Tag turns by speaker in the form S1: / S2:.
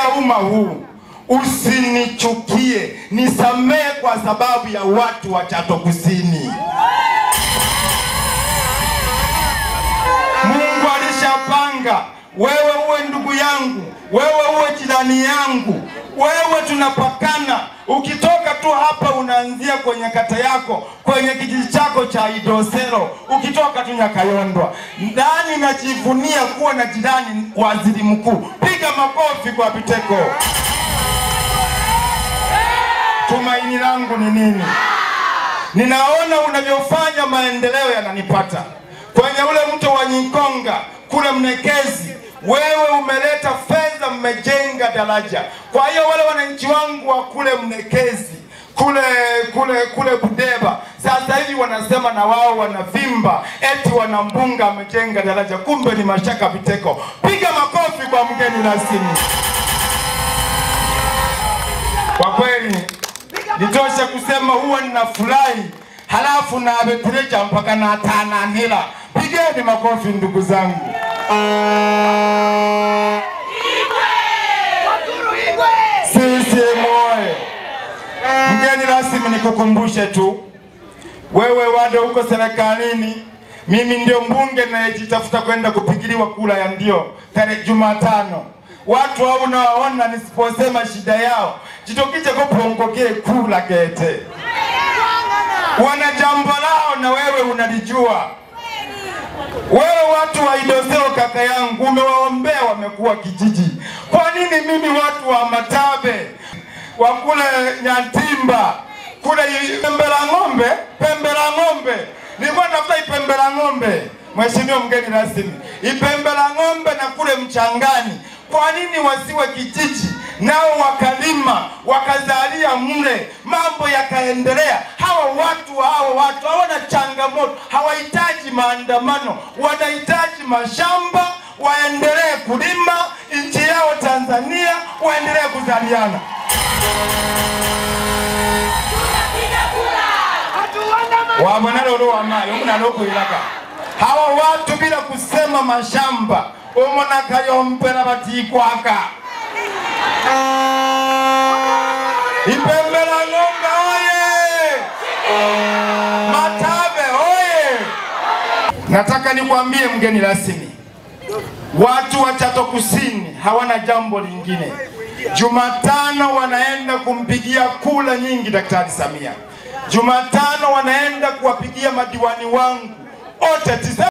S1: ya umma huu, usinichukie, nisamehe kwa sababu ya watu wa Chato Kusini. Mungu alishapanga wewe uwe ndugu yangu, wewe uwe jirani yangu, wewe tunapakana. Ukitoka tu hapa unaanzia kwenye kata yako, kwenye kijiji chako cha Idosero, ukitoka tu Nyakayondwa. Ndani najivunia kuwa na jirani waziri mkuu. Piga makofi kwa Biteko. Tumaini langu ni nini? Ninaona unavyofanya maendeleo yananipata. Kwenye ule mto wa Nyikonga, kule Mnekezi, wewe umeleta fedha, mmejenga daraja. Kwa hiyo wale wananchi wangu wa kule Mnekezi, kule Budeba, sasa hivi wanasema na wao wanavimba eti wanambunga amejenga daraja, kumbe ni Mashaka Biteko. Piga makofi kwa mgeni rasmi. Kwa kweli nitoshe kusema huwa ninafurahi, halafu na abetuleja mpaka na tananila. Pigeni makofi ndugu zangu. CCM oye! Mgeni rasmi, nikukumbushe tu, wewe wado huko serikalini, mimi ndio mbunge ninayejitafuta kwenda kupigiliwa kura ya ndio tarehe Jumatano. Watu hao unawaona, nisiposema shida yao jitokije kupongokee kula gete. Wana jambo lao na wewe unalijua. Wewe watu wa Idosero kaka yangu umewaombea, wamekuwa kijiji. Kwa nini mimi watu wa Matabe, wa kule Nyantimba, kule Pembe la Ng'ombe, nilikuwa nafuta Ipembe la Ng'ombe, mheshimiwa mgeni rasmi, Ipembe la Ng'ombe na kule Mchangani, kwa nini wasiwe kijiji nao wakalima wakazalia mle, mambo yakaendelea? Hawa watu hawana changamoto, hawahitaji maandamano, wanahitaji mashamba, waendelee kulima nchi yao Tanzania, waendelee kuzaliana. Hawa watu bila kusema mashamba, omona kayompera batikwaka. Ipembe la Ng'ombe oye! Matabe oye! Nataka nikwambie mgeni rasmi, watu wa Chato Kusini hawana jambo lingine. Jumatano wanaenda kumpigia kula nyingi Daktari Samia. Jumatano wanaenda kuwapigia madiwani wangu wote.